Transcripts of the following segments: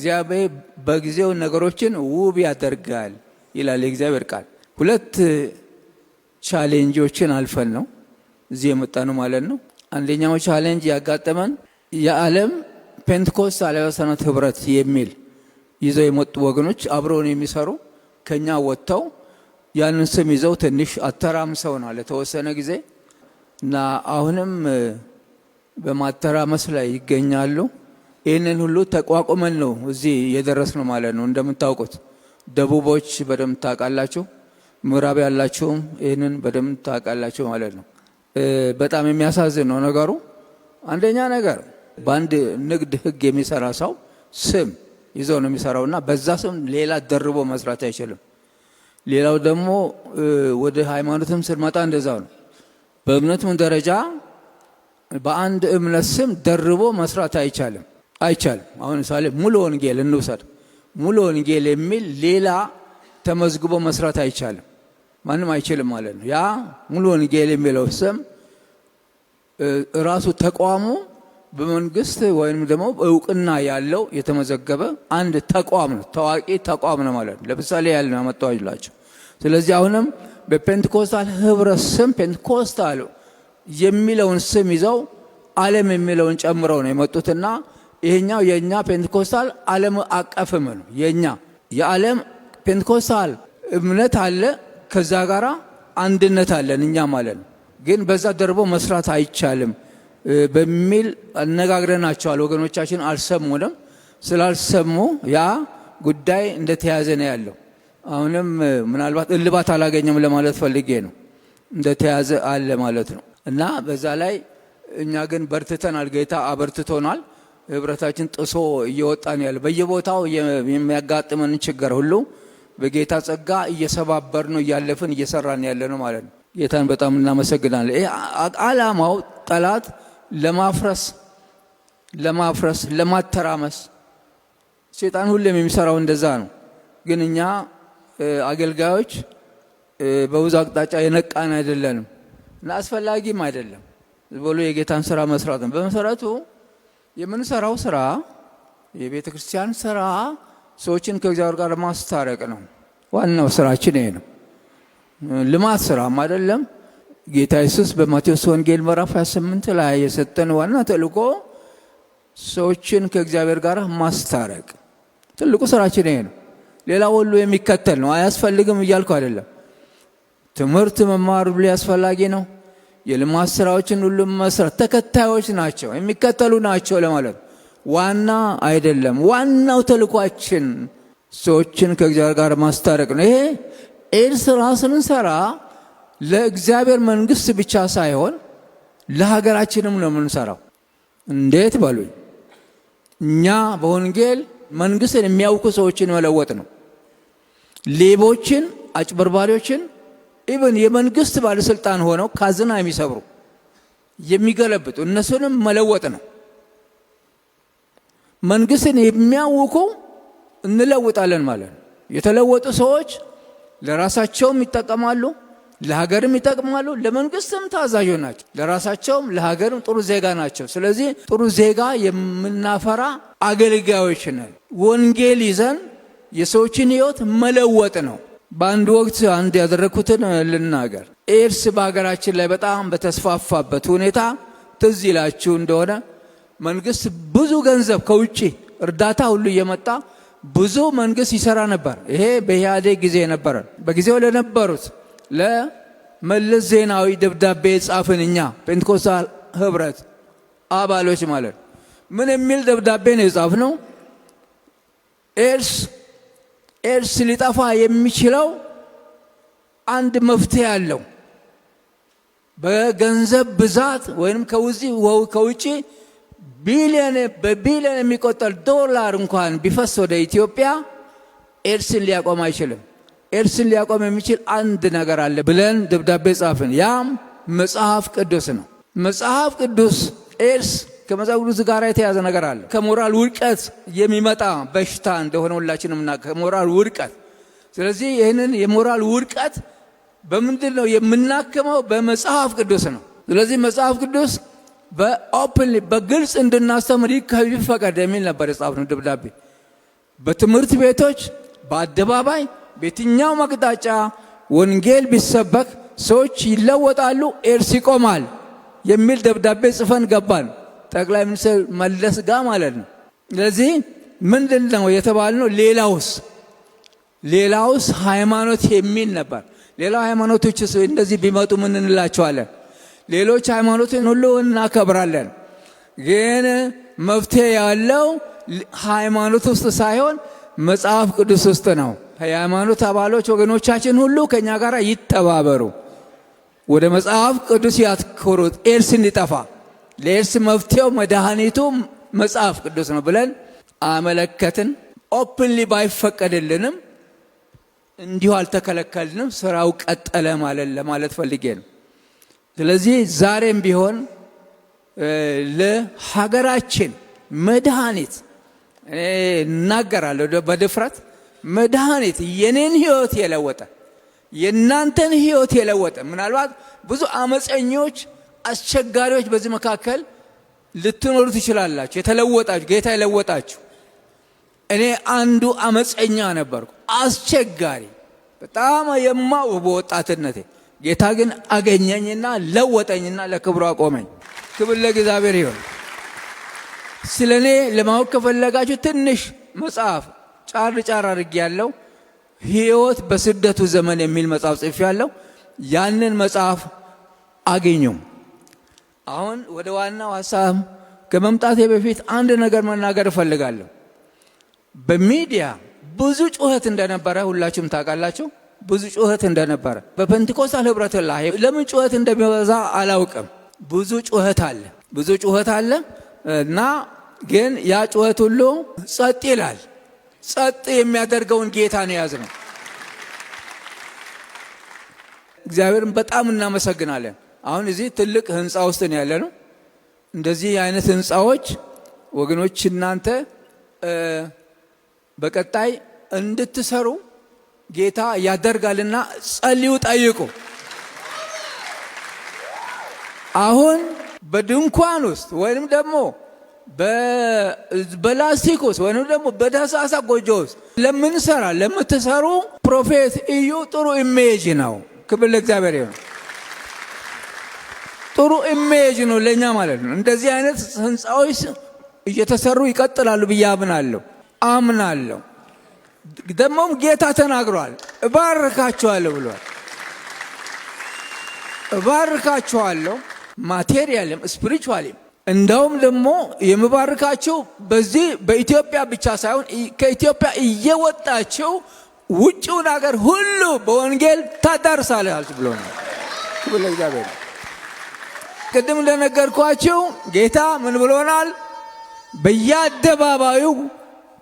እግዚአብሔር በጊዜው ነገሮችን ውብ ያደርጋል ይላል የእግዚአብሔር ቃል። ሁለት challenge ኦችን አልፈን ነው እዚህ የመጣነው ማለት ነው። አንደኛው challenge ያጋጠመን የዓለም ፔንቴኮስታል አብያተ ህብረት የሚል ይዘው የመጡ ወገኖች አብረውን የሚሰሩ ከኛ ወጥተው ያንን ስም ይዘው ትንሽ አተራምሰውናል ለተወሰነ ጊዜ እና አሁንም በማተራመስ ላይ ይገኛሉ። ይህንን ሁሉ ተቋቁመን ነው እዚህ የደረስነው ማለት ነው። እንደምታውቁት ደቡቦች በደንብ ታውቃላችሁ፣ ምዕራብ ያላችሁም ይህንን በደንብ ታውቃላችሁ ማለት ነው። በጣም የሚያሳዝን ነው ነገሩ። አንደኛ ነገር በአንድ ንግድ ህግ የሚሰራ ሰው ስም ይዘው ነው የሚሰራውና በዛ ስም ሌላ ደርቦ መስራት አይችልም። ሌላው ደግሞ ወደ ሃይማኖትም ስንመጣ እንደዛው ነው። በእምነትም ደረጃ በአንድ እምነት ስም ደርቦ መስራት አይቻልም አይቻልም። አሁን ምሳሌ ሙሉ ወንጌል እንውሰድ። ሙሉ ወንጌል የሚል ሌላ ተመዝግቦ መስራት አይቻልም። ማንም አይችልም ማለት ነው። ያ ሙሉ ወንጌል የሚለው ስም ራሱ ተቋሙ በመንግስት ወይም ደግሞ እውቅና ያለው የተመዘገበ አንድ ተቋም ነው፣ ታዋቂ ተቋም ነው ማለት ነው። ለምሳሌ ያህል ነው ያመጣሁላችሁ። ስለዚህ አሁንም በፔንቴኮስታል ህብረት ስም ፔንቴኮስታል የሚለውን ስም ይዘው ዓለም የሚለውን ጨምረው ነው የመጡትና ይሄኛው የኛ ፔንቴኮስታል ዓለም አቀፍም ነው። የኛ የዓለም ፔንቴኮስታል እምነት አለ፣ ከዛ ጋራ አንድነት አለን እኛ ማለት ነው። ግን በዛ ደርቦ መስራት አይቻልም በሚል አነጋግረናቸዋል። ወገኖቻችን አልሰሙንም። ስላልሰሙ ያ ጉዳይ እንደተያዘ ነው ያለው። አሁንም ምናልባት እልባት አላገኘም ለማለት ፈልጌ ነው። እንደተያዘ አለ ማለት ነው። እና በዛ ላይ እኛ ግን በርትተናል። ጌታ አበርትቶናል። ህብረታችን ጥሶ እየወጣን ያለ በየቦታው የሚያጋጥመን ችግር ሁሉ በጌታ ጸጋ እየሰባበር ነው እያለፍን እየሰራን ያለ ነው ማለት ነው። ጌታን በጣም እናመሰግናለን። ይሄ ዓላማው ጠላት ለማፍረስ ለማፍረስ ለማተራመስ፣ ሴጣን ሁሌም የሚሰራው እንደዛ ነው። ግን እኛ አገልጋዮች በብዙ አቅጣጫ የነቃን አይደለንም እና አስፈላጊም አይደለም። ብሎ የጌታን ስራ መስራት ነው። በመሰረቱ የምንሰራው ስራ የቤተ ክርስቲያን ስራ ሰዎችን ከእግዚአብሔር ጋር ማስታረቅ ነው። ዋናው ስራችን ይሄ ነው። ልማት ስራም አይደለም። ጌታ ኢየሱስ በማቴዎስ ወንጌል ምዕራፍ 28 ላይ የሰጠን ዋና ተልእኮ ሰዎችን ከእግዚአብሔር ጋር ማስታረቅ፣ ትልቁ ስራችን ይሄ ነው። ሌላ ሁሉ የሚከተል ነው። አያስፈልግም እያልኩ አይደለም። ትምህርት መማር ሁሉ አስፈላጊ ነው። የልማት ስራዎችን ሁሉ መስራት ተከታዮች ናቸው፣ የሚከተሉ ናቸው ለማለት ዋና አይደለም። ዋናው ተልኳችን ሰዎችን ከእግዚአብሔር ጋር ማስታረቅ ነው። ይሄ ኤድስ ስራ ስንሰራ ለእግዚአብሔር መንግስት ብቻ ሳይሆን ለሀገራችንም ነው የምንሰራው። እንዴት በሉኝ፣ እኛ በወንጌል መንግስትን የሚያውቁ ሰዎችን መለወጥ ነው። ሌቦችን፣ አጭበርባሪዎችን፣ even የመንግስት ባለስልጣን ሆነው ካዝና የሚሰብሩ የሚገለብጡ እነሱንም መለወጥ ነው። መንግስትን የሚያውኩ እንለውጣለን ማለት ነው። የተለወጡ ሰዎች ለራሳቸውም ይጠቀማሉ፣ ለሀገርም ይጠቅማሉ፣ ለመንግስትም ታዛዦ ናቸው። ለራሳቸውም ለሀገርም ጥሩ ዜጋ ናቸው። ስለዚህ ጥሩ ዜጋ የምናፈራ አገልጋዮች ነን። ወንጌል ይዘን የሰዎችን ሕይወት መለወጥ ነው። በአንድ ወቅት አንድ ያደረግኩትን ልናገር። ኤድስ በሀገራችን ላይ በጣም በተስፋፋበት ሁኔታ ትዝ ይላችሁ እንደሆነ መንግስት ብዙ ገንዘብ ከውጭ እርዳታ ሁሉ እየመጣ ብዙ መንግስት ይሰራ ነበር። ይሄ በኢህአዴግ ጊዜ ነበረ። በጊዜው ለነበሩት ለመለስ ዜናዊ ደብዳቤ ጻፍን እኛ ፔንቴኮስታል ህብረት አባሎች ማለት ነው። ምን የሚል ደብዳቤ ነው የጻፍነው? ኤድስ ሊጠፋ የሚችለው አንድ መፍትሄ አለው። በገንዘብ ብዛት ወይንም ከውጪ ቢሊዮን በቢሊዮን የሚቆጠር ዶላር እንኳን ቢፈስ ወደ ኢትዮጵያ ኤድስን ሊያቆም አይችልም። ኤድስን ሊያቆም የሚችል አንድ ነገር አለ ብለን ደብዳቤ ጻፍን። ያም መጽሐፍ ቅዱስ ነው። መጽሐፍ ቅዱስ ኤድስ ከመጽሐፍ ቅዱስ ጋር የተያዘ ነገር አለ። ከሞራል ውድቀት የሚመጣ በሽታ እንደሆነ ሁላችንም እና ከሞራል ውድቀት። ስለዚህ ይህንን የሞራል ውድቀት በምንድን ነው የምናክመው? በመጽሐፍ ቅዱስ ነው። ስለዚህ መጽሐፍ ቅዱስ በ openly በግልጽ እንድናስተምር ይፈቀድ የሚል ነበር የጻፍነው ደብዳቤ። በትምህርት ቤቶች፣ በአደባባይ፣ በየትኛውም አቅጣጫ ወንጌል ቢሰበክ ሰዎች ይለወጣሉ፣ ኤድስ ይቆማል የሚል ደብዳቤ ጽፈን ገባን። ጠቅላይ ሚኒስትር መለስ ጋር ማለት ነው። ስለዚህ ምንድን ነው የተባልነው? ሌላውስ ሃይማኖት የሚል ነበር። ሌላው ሃይማኖቶች እንደዚህ ቢመጡ ምን እንላቸዋለን? ሌሎች ሃይማኖትን ሁሉ እናከብራለን። ግን መፍትሄ ያለው ሃይማኖት ውስጥ ሳይሆን መጽሐፍ ቅዱስ ውስጥ ነው። የሃይማኖት አባሎች ወገኖቻችን ሁሉ ከኛ ጋር ይተባበሩ፣ ወደ መጽሐፍ ቅዱስ ያትኩሩት፣ ኤድስ እንዲጠፋ። ለኤድስ መፍትሄው መድኃኒቱ መጽሐፍ ቅዱስ ነው ብለን አመለከትን። Openly ባይፈቀድልንም እንዲሁ አልተከለከልንም። ስራው ቀጠለ ማለት ለማለት ፈልጌ ነው። ስለዚህ ዛሬም ቢሆን ለሀገራችን መድኃኒት እኔ እናገራለሁ በድፍረት፣ መድኃኒት የኔን ህይወት የለወጠ፣ የእናንተን ህይወት የለወጠ፣ ምናልባት ብዙ አመፀኞች፣ አስቸጋሪዎች በዚህ መካከል ልትኖሩ ትችላላችሁ። የተለወጣችሁ፣ ጌታ የለወጣችሁ። እኔ አንዱ አመፀኛ ነበርኩ፣ አስቸጋሪ፣ በጣም የማው በወጣትነቴ። ጌታ ግን አገኘኝና ለወጠኝና ለክብሩ አቆመኝ። ክብር ለእግዚአብሔር ይሁን። ስለ እኔ ለማወቅ ከፈለጋችሁ ትንሽ መጽሐፍ ጫር ጫር አድርጌ ያለው "ህይወት በስደቱ ዘመን" የሚል መጽሐፍ ጽፌያለሁ። ያንን መጽሐፍ አግኙ። አሁን ወደ ዋናው ሀሳብ ከመምጣቴ በፊት አንድ ነገር መናገር እፈልጋለሁ። በሚዲያ ብዙ ጩኸት እንደነበረ ሁላችሁም ታውቃላችሁ። ብዙ ጩኸት እንደነበረ በፔንቴኮስታል ህብረት ላይ ለምን ጩኸት እንደሚበዛ አላውቅም። ብዙ ጩኸት አለ፣ ብዙ ጩኸት አለ እና ግን ያ ጩኸት ሁሉ ጸጥ ይላል። ጸጥ የሚያደርገውን ጌታ ነው የያዝነው። እግዚአብሔርን በጣም እናመሰግናለን። አሁን እዚህ ትልቅ ህንፃ ውስጥ ነው ያለነው። እንደዚህ አይነት ህንፃዎች ወገኖች እናንተ በቀጣይ እንድትሰሩ ጌታ ያደርጋልና ጸልዩ፣ ጠይቁ። አሁን በድንኳን ውስጥ ወይንም ደግሞ በላስቲክ ውስጥ ወይንም ደግሞ በደሳሳ ጎጆ ውስጥ ለምንሰራ፣ ለምትሰሩ Prophet እዩ ጥሩ image ነው። ክብር ለእግዚአብሔር ይሁን። ጥሩ image ነው ለኛ ማለት ነው። እንደዚህ አይነት ህንፃዎች እየተሰሩ ይቀጥላሉ ብዬ አምናለሁ አምናለሁ። ደግሞም ጌታ ተናግሯል። እባርካችኋለሁ ብሏል። እባርካችኋለሁ material ም spiritually ም። እንደውም ደግሞ የምባርካችሁ በዚህ በኢትዮጵያ ብቻ ሳይሆን ከኢትዮጵያ እየወጣችሁ ውጭውን ሀገር ሁሉ በወንጌል ታዳርሳላችሁ ብሎናል። ክብር ለእግዚአብሔር። ቅድም እንደነገርኳችሁ ጌታ ምን ብሎናል? በየአደባባዩ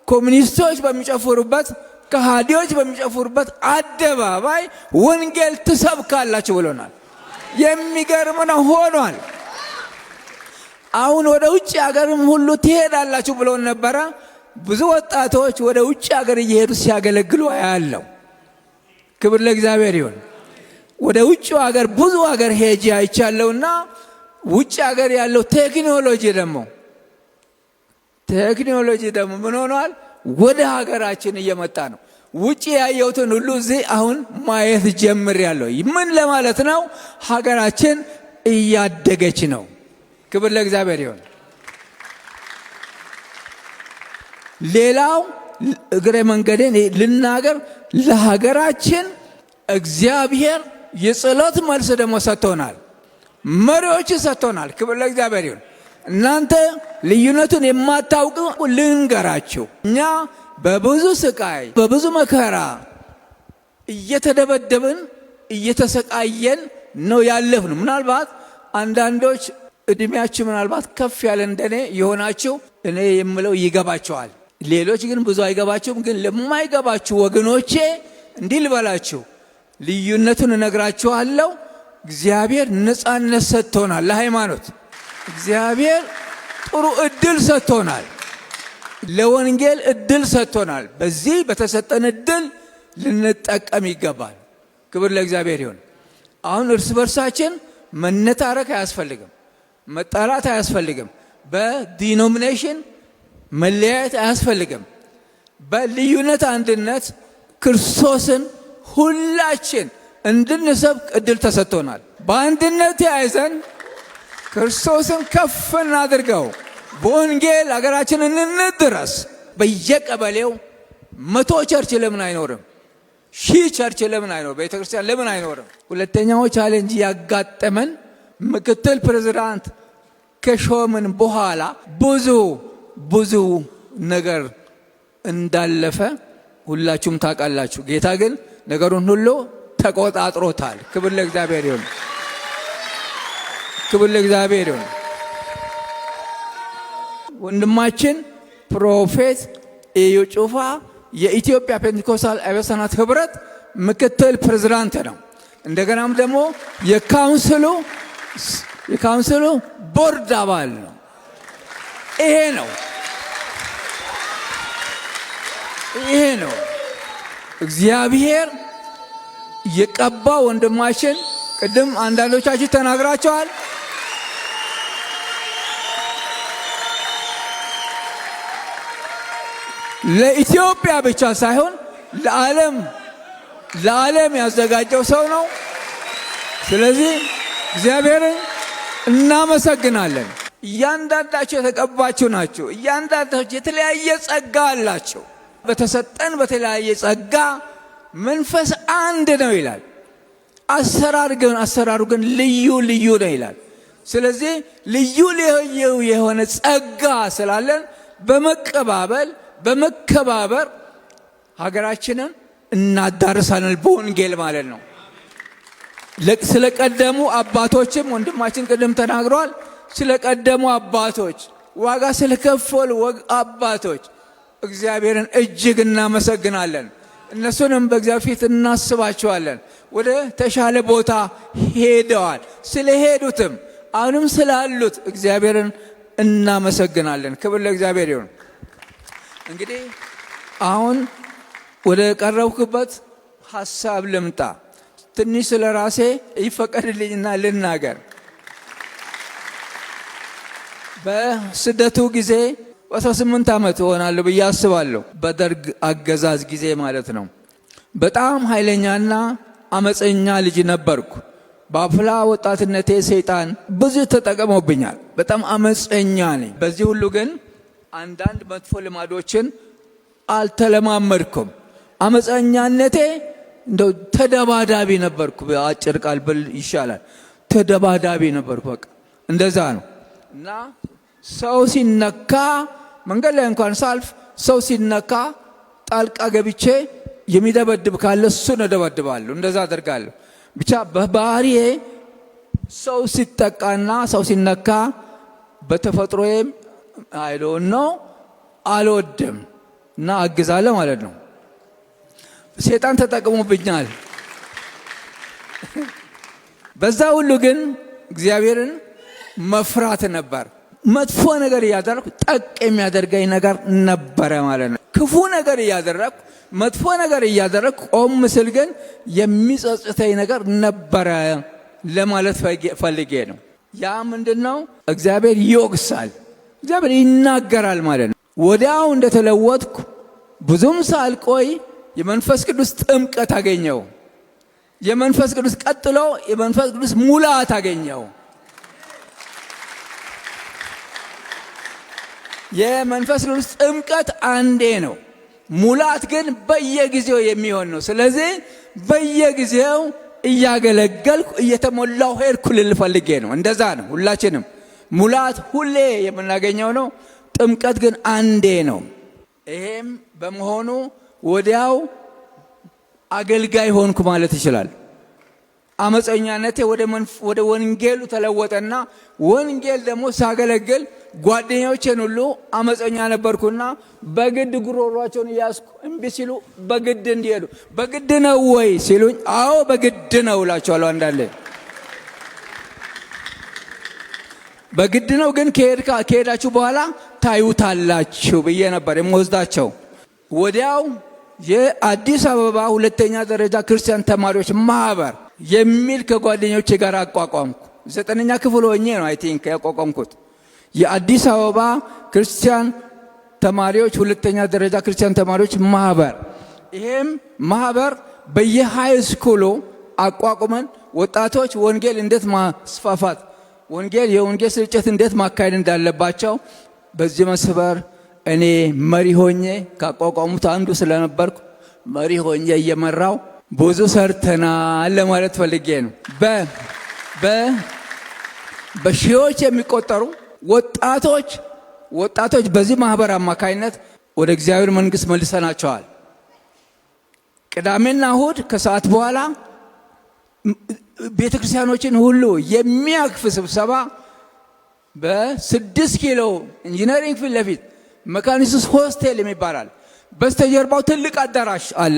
ኮሚኒስቶች በሚጨፍሩበት፣ ከሃዲዎች በሚጨፍሩበት አደባባይ ወንጌል ትሰብካላችሁ ብሎናል። የሚገርም ነው፣ ሆኗል። አሁን ወደ ውጭ ሀገርም ሁሉ ትሄዳላችሁ ብሎን ነበረ። ብዙ ወጣቶች ወደ ውጭ ሀገር እየሄዱ ሲያገለግሉ አያለሁ። ክብር ለእግዚአብሔር ይሁን። ወደ ውጭ ሀገር ብዙ ሀገር ሄጄ አይቻለሁና ውጭ ሀገር ያለው ቴክኖሎጂ ደግሞ ምን ሆኗል? ወደ ሀገራችን እየመጣ ነው። ውጭ ያየሁትን ሁሉ እዚህ አሁን ማየት ጀምሬያለሁ። ምን ለማለት ነው? ሀገራችን እያደገች ነው። ክብር ለእግዚአብሔር ይሁን። ሌላው እግረ መንገዴን ልናገር፣ ለሀገራችን እግዚአብሔር የጸሎት መልስ ደግሞ ሰጥቶናል። መሪዎች ሰጥቶናል። ክብር ለእግዚአብሔር ይሁን። እናንተ ልዩነቱን የማታውቁ ልንገራችሁ። እኛ በብዙ ስቃይ፣ በብዙ መከራ እየተደበደብን እየተሰቃየን ነው ያለፍነው። ምናልባት አንዳንዶች እድሜያችሁ ምናልባት ከፍ ያለ እንደኔ የሆናችሁ እኔ የምለው ይገባችኋል። ሌሎች ግን ብዙ አይገባችሁም። ግን ለማይገባችሁ ወገኖቼ እንዲህ ልበላችሁ፣ ልዩነቱን እነግራችኋለሁ። እግዚአብሔር ነፃነት ሰጥቶናል። ለሃይማኖት እግዚአብሔር ጥሩ እድል ሰጥቶናል። ለወንጌል እድል ሰጥቶናል። በዚህ በተሰጠን እድል ልንጠቀም ይገባል። ክብር ለእግዚአብሔር ይሁን። አሁን እርስ በርሳችን መነታረክ አያስፈልግም። መጣላት አያስፈልግም። በ denomination መለያየት አያስፈልግም። በልዩነት አንድነት ክርስቶስን ሁላችን እንድንሰብክ እድል ተሰጥቶናል። በአንድነት ተያይዘን ክርስቶስን ከፍ እናድርገው። በወንጌል አገራችንን እንድረስ። በየቀበሌው 100 church ለምን አይኖርም? 1000 church ለምን አይኖርም? ቤተክርስቲያን ለምን አይኖርም? ሁለተኛው challenge ያጋጠመን ምክትል ፕሬዝዳንት ከሾምን በኋላ ብዙ ብዙ ነገር እንዳለፈ ሁላችሁም ታውቃላችሁ። ጌታ ግን ነገሩን ሁሉ ተቆጣጥሮታል። ክብር ለእግዚአብሔር ይሁን። ክብር ለእግዚአብሔር ይሁን። ወንድማችን Prophet ኢዩ ጩፋ የኢትዮጵያ ፔንቴኮስታል አብያተ ክርስቲያናት ህብረት ምክትል ፕሬዝዳንት ነው። እንደገናም ደግሞ የ council ኡ ቦርድ አባል ነው። ይሄ ነው ይሄ ነው እግዚአብሔር የቀባው ወንድማችን። ቅድም አንዳንዶቻችሁ ተናግራቸዋል። ለኢትዮጵያ ብቻ ሳይሆን ለዓለም ያዘጋጀው ሰው ነው። ስለዚህ እግዚአብሔርን እናመሰግናለን። እያንዳንዳችሁ የተቀባችሁ ናችሁ። እያንዳንዳችሁ የተለያየ ጸጋ አላችሁ። በተሰጠን በተለያየ ጸጋ መንፈስ አንድ ነው ይላል። አሰራሩ ግን ልዩ ልዩ ነው ይላል። ስለዚህ ልዩ ልዩ የሆነ ጸጋ ስላለን በመቀባበል በመከባበር ሀገራችንን እናዳርሳለን በወንጌል ማለት ነው። ስለቀደሙ አባቶችም ወንድማችን ቅድም ተናግሯል። ስለቀደሙ አባቶች ዋጋ ስለከፈሉ አባቶች እግዚአብሔርን እጅግ እናመሰግናለን። እነሱንም በእግዚአብሔር ፊት እናስባቸዋለን። ወደ ተሻለ ቦታ ሄደዋል። ስለሄዱትም አሁንም ስላሉት እግዚአብሔርን እናመሰግናለን። ክብር ለእግዚአብሔር ይሁን። እንግዲህ አሁን ወደ ቀረብኩበት ሐሳብ ልምጣ። ትንሽ ስለ ራሴ ይፈቀድልኝና ልናገር። በስደቱ ጊዜ 18 ዓመት እሆናለሁ ብዬ አስባለሁ። በደርግ አገዛዝ ጊዜ ማለት ነው። በጣም ኃይለኛና አመፀኛ ልጅ ነበርኩ። በአፍላ ወጣትነቴ ሰይጣን ብዙ ተጠቅሞብኛል። በጣም አመፀኛ ነኝ። በዚህ ሁሉ ግን አንዳንድ መጥፎ ልማዶችን አልተለማመድኩም። አመፀኛነቴ እንደው ተደባዳቢ ነበርኩ። በአጭር ቃል ብል ይሻላል። ተደባዳቢ ነበርኩ። በቃ እንደዛ ነው። እና ሰው ሲነካ መንገድ ላይ እንኳን ሳልፍ ሰው ሲነካ ጣልቃ ገብቼ የሚደበድብ ካለ እሱን እደበድባለሁ። እንደዛ አደርጋለሁ። ብቻ በባህሪዬ ሰው ሲጠቃና ሰው ሲነካ በተፈጥሮዬም I don't know አልወድም እና አግዛለሁ ማለት ነው። ሰይጣን ተጠቅሞብኛል። በዛ ሁሉ ግን እግዚአብሔርን መፍራት ነበር። መጥፎ ነገር እያደረኩ ጠቅ የሚያደርገኝ ነገር ነበረ ማለት ነው። ክፉ ነገር እያደረኩ መጥፎ ነገር እያደረኩ ቆም ስል ግን የሚጸጽተኝ ነገር ነበረ ለማለት ፈልጌ ነው። ያ ምንድነው? እግዚአብሔር ይወቅሳል፣ እግዚአብሔር ይናገራል ማለት ነው። ወዲያው እንደተለወጥኩ ብዙም ሳልቆይ የመንፈስ ቅዱስ ጥምቀት አገኘው። የመንፈስ ቅዱስ ቀጥሎ የመንፈስ ቅዱስ ሙላት አገኘው። የመንፈስ ቅዱስ ጥምቀት አንዴ ነው። ሙላት ግን በየጊዜው የሚሆን ነው። ስለዚህ በየጊዜው እያገለገልኩ እየተሞላሁ ሄድኩ ልል ፈልጌ ነው። እንደዛ ነው። ሁላችንም ሙላት ሁሌ የምናገኘው ነው። ጥምቀት ግን አንዴ ነው። ይሄም በመሆኑ ወዲያው አገልጋይ ሆንኩ ማለት ይችላል። አመፀኛነቴ ወደ ወንጌሉ ተለወጠና ወንጌል ደግሞ ሳገለግል ጓደኞቼን ሁሉ አመፀኛ ነበርኩና በግድ ጉሮሯቸውን እያስኩ እምቢ ሲሉ በግድ እንዲሄዱ በግድ ነው ወይ ሲሉኝ አዎ በግድ ነው እላቸዋለሁ። አንዳንዴ በግድ ነው ግን ከሄዳችሁ በኋላ ታዩታላችሁ ብዬ ነበር የምወስዳቸው። ወዲያው የአዲስ አበባ ሁለተኛ ደረጃ ክርስቲያን ተማሪዎች ማህበር የሚል ከጓደኞቼ ጋር አቋቋምኩ። 9ኛ ክፍል ሆኜ ነው I think ያቋቋምኩት። የአዲስ አበባ ክርስቲያን ተማሪዎች ሁለተኛ ደረጃ ክርስቲያን ተማሪዎች ማህበር። ይሄም ማህበር በየ high school ኡ አቋቁመን ወጣቶች ወንጌል እንዴት ማስፋፋት፣ ወንጌል የወንጌል ስርጭት እንዴት ማካሄድ እንዳለባቸው በዚህ መስበር እኔ መሪ ሆኜ ካቋቋሙት አንዱ ስለነበርኩ መሪ ሆኜ እየመራው ብዙ ሰርተናል ለማለት ፈልጌ ነው። በ በ በሺዎች የሚቆጠሩ ወጣቶች በዚህ ማህበር አማካይነት ወደ እግዚአብሔር መንግስት መልሰናቸዋል። ቅዳሜና እሁድ ከሰዓት በኋላ ቤተ ክርስቲያኖችን ሁሉ የሚያቅፍ ስብሰባ በ6 ኪሎ engineering ፊት ለፊት መካነ ኢየሱስ ሆስቴል የሚባል በስተጀርባው ትልቅ አዳራሽ አለ።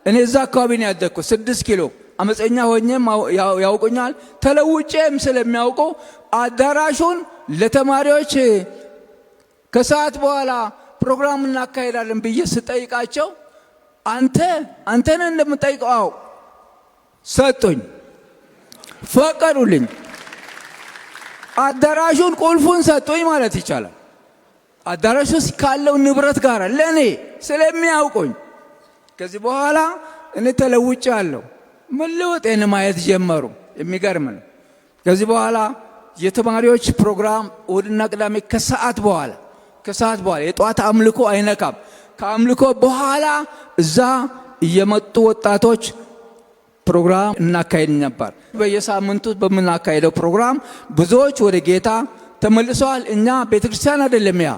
እኔ እዛ አካባቢ ነው ያደግኩት። 6 ኪሎ አመፀኛ ሆኜም ያውቁኛል። ተለውጬም ስለሚያውቁ አዳራሹን ለተማሪዎች ከሰዓት በኋላ ፕሮግራም እናካሄዳለን ብዬ ስጠይቃቸው አንተን እንደምጠይቀው አዎ ሰጡኝ፣ ፈቀዱልኝ። አዳራሹን ቁልፉን ሰጡኝ ማለት ይቻላል። አዳራሹ ውስጥ ካለው ንብረት ጋር ለእኔ ስለሚያውቁኝ ከዚህ በኋላ እኔ ተለውጫለሁ። መለወጤን ማየት ጀመሩ። የሚገርም ነው። ከዚህ በኋላ የተማሪዎች ፕሮግራም እሁድና ቅዳሜ ከሰዓት በኋላ የጠዋት አምልኮ አይነካም። ከአምልኮ በኋላ እዛ እየመጡ ወጣቶች ፕሮግራም እናካሄድ ነበር። በየሳምንቱ በምናካሄደው ፕሮግራም ብዙዎች ወደ ጌታ ተመልሰዋል። እኛ ቤተክርስቲያን አይደለም፣ ያ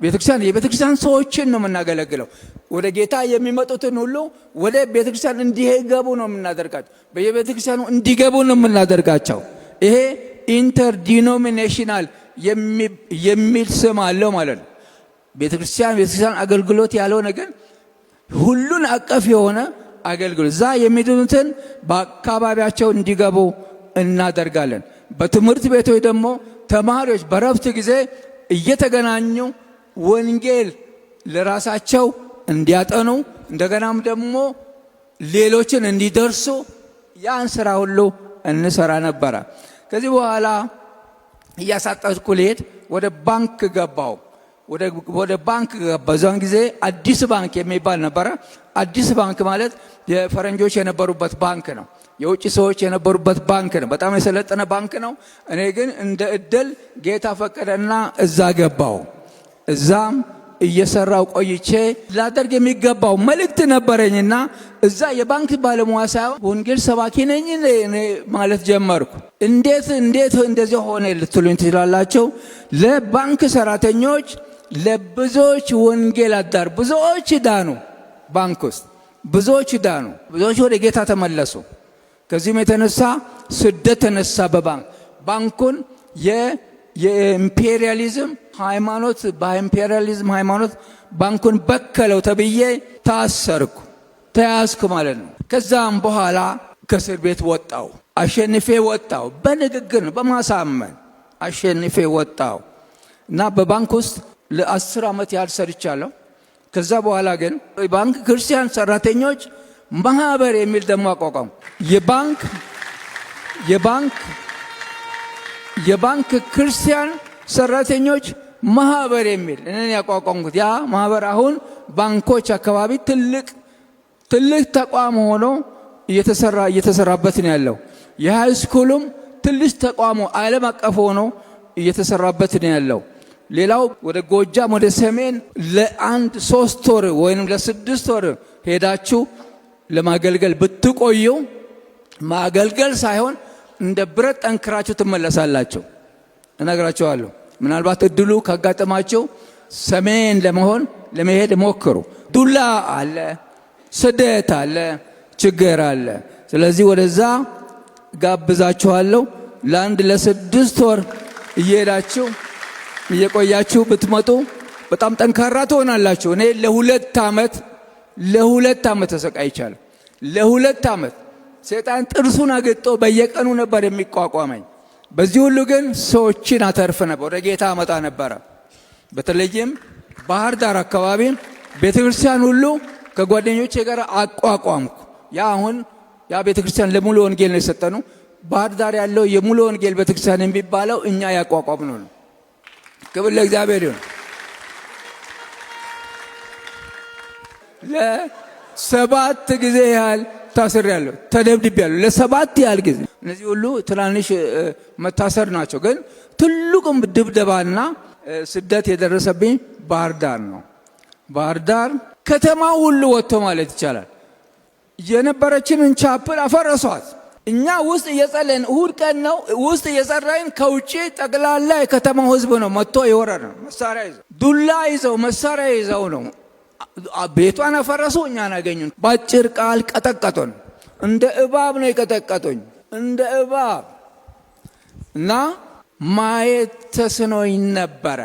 ቤተክርስቲያን የቤተክርስቲያን ሰዎችን ነው የምናገለግለው። ወደ ጌታ የሚመጡትን ሁሉ ወደ ቤተክርስቲያን እንዲገቡ ነው የምናደርጋቸው። በየቤተክርስቲያኑ እንዲገቡ ነው የምናደርጋቸው። ይሄ interdenominational የሚል ስም አለው ማለት ነው። ቤተክርስቲያን አገልግሎት ያልሆነ ግን ሁሉን አቀፍ የሆነ አገልግሎት እዛ የሚድኑትን በአካባቢያቸው እንዲገቡ እናደርጋለን። በትምህርት ቤቶች ደግሞ ተማሪዎች በረፍት ጊዜ እየተገናኙ ወንጌል ለራሳቸው እንዲያጠኑ እንደገናም ደግሞ ሌሎችን እንዲደርሱ ያን ስራ ሁሉ እንሰራ ነበረ። ከዚህ በኋላ እያሳጠርኩ ልሄድ ወደ ባንክ ገባው። ወደ ባንክ ገባ። በዛን ጊዜ አዲስ ባንክ የሚባል ነበረ። አዲስ ባንክ ማለት የፈረንጆች የነበሩበት ባንክ ነው። የውጭ ሰዎች የነበሩበት ባንክ ነው። በጣም የሰለጠነ ባንክ ነው። እኔ ግን እንደ እድል ጌታ ፈቀደና እዛ ገባው። እዛም እየሰራው ቆይቼ ላደርግ የሚገባው መልእክት ነበረኝና እዛ የባንክ ባለሙያ ሳይሆን ወንጌል ሰባኪ ነኝ ማለት ጀመርኩ። እንዴት እንዴት እንደዚህ ሆነ ልትሉኝ ትችላላችሁ። ለባንክ ሰራተኞች ለብዙዎች ወንጌል አዳር ብዙዎች ዳኑ። ባንክ ውስጥ ብዙዎች ዳኑ። ብዙዎች ወደ ጌታ ተመለሱ። ከዚህም የተነሳ ስደት ተነሳ። በባንክ ባንኩን የኢምፔሪያሊዝም ሃይማኖት በኢምፔሪያሊዝም ሃይማኖት ባንኩን በከለው ተብዬ ታሰርኩ፣ ተያዝኩ ማለት ነው። ከዛም በኋላ ከእስር ቤት ወጣው፣ አሸንፌ ወጣው። በንግግር ነው፣ በማሳመን አሸንፌ ወጣው እና በባንክ ውስጥ ለ10 ዓመት ያህል ሰርቻለሁ። ከዛ በኋላ ግን የባንክ ክርስቲያን ሰራተኞች ማህበር የሚል ደግሞ አቋቋሙ። የባንክ የባንክ የባንክ ክርስቲያን ሰራተኞች ማህበር የሚል እኔ ያቋቋምኩት ያ ማህበር አሁን ባንኮች አካባቢ ትልቅ ትልቅ ተቋም ሆኖ እየተሰራበት ነው ያለው። የ high school ኡም ትልቅ ተቋሙ ዓለም አቀፍ ሆኖ እየተሰራበት ነው ያለው። ሌላው ወደ ጎጃም ወደ ሰሜን ለአንድ 3 ወር ወይም ለ6 ወር ሄዳችሁ ለማገልገል ብትቆዩ ማገልገል ሳይሆን እንደ ብረት ጠንክራችሁ ትመለሳላችሁ። እነግራችኋለሁ። ምናልባት እድሉ ካጋጠማችሁ ሰሜን ለመሆን ለመሄድ ሞክሩ። ዱላ አለ፣ ስደት አለ፣ ችግር አለ። ስለዚህ ወደዛ ጋብዛችኋለሁ። ለአንድ ለ6 ወር እየሄዳችሁ እየቆያችሁ ብትመጡ በጣም ጠንካራ ትሆናላችሁ። እኔ ለ2 ዓመት ተሰቃይቻለሁ። ለ2 ዓመት ሰይጣን ጥርሱን አግጦ በየቀኑ ነበር የሚቋቋመኝ። በዚህ ሁሉ ግን ሰዎችን አተርፍ ነበር፣ ወደ ጌታ አመጣ ነበረ። በተለይም ባህር ዳር አካባቢ ቤተ ክርስቲያን ሁሉ ከጓደኞቼ ጋር አቋቋምኩ። ያ አሁን ያ ቤተ ክርስቲያን ለሙሉ ወንጌል ነው የሰጠነው። ባህር ዳር ያለው የሙሉ ወንጌል ቤተ ክርስቲያን የሚባለው እኛ ያቋቋምነው ነው። ክብር ለእግዚአብሔር ይሁን። ለ7 ጊዜ ያህል ታስሬያለሁ፣ ተደብድቤያለሁ ለ7 ያህል ጊዜ። እነዚህ ሁሉ ትናንሽ መታሰር ናቸው። ግን ትልቁም ድብደባና ስደት የደረሰብኝ ባህር ዳር ነው። ባህር ዳር ከተማው ሁሉ ወጥቶ ማለት ይቻላል የነበረችንን chapel አፈረሷት። እኛ ውስጥ እየጸለይን እሁድ ቀን ነው፣ ውስጥ እየጸለይን ከውጪ ጠቅላላ የከተማው ህዝብ ነው መጥቶ የወረረን። መሳሪያ ይዘው ዱላ ይዘው መሳሪያ ይዘው ነው ቤቷን አፈረሱ። እኛን አገኙን። ባጭር ቃል ቀጠቀጡን። እንደ እባብ ነው የቀጠቀጡኝ፣ እንደ እባብ። እና ማየት ተስኖኝ ነበረ።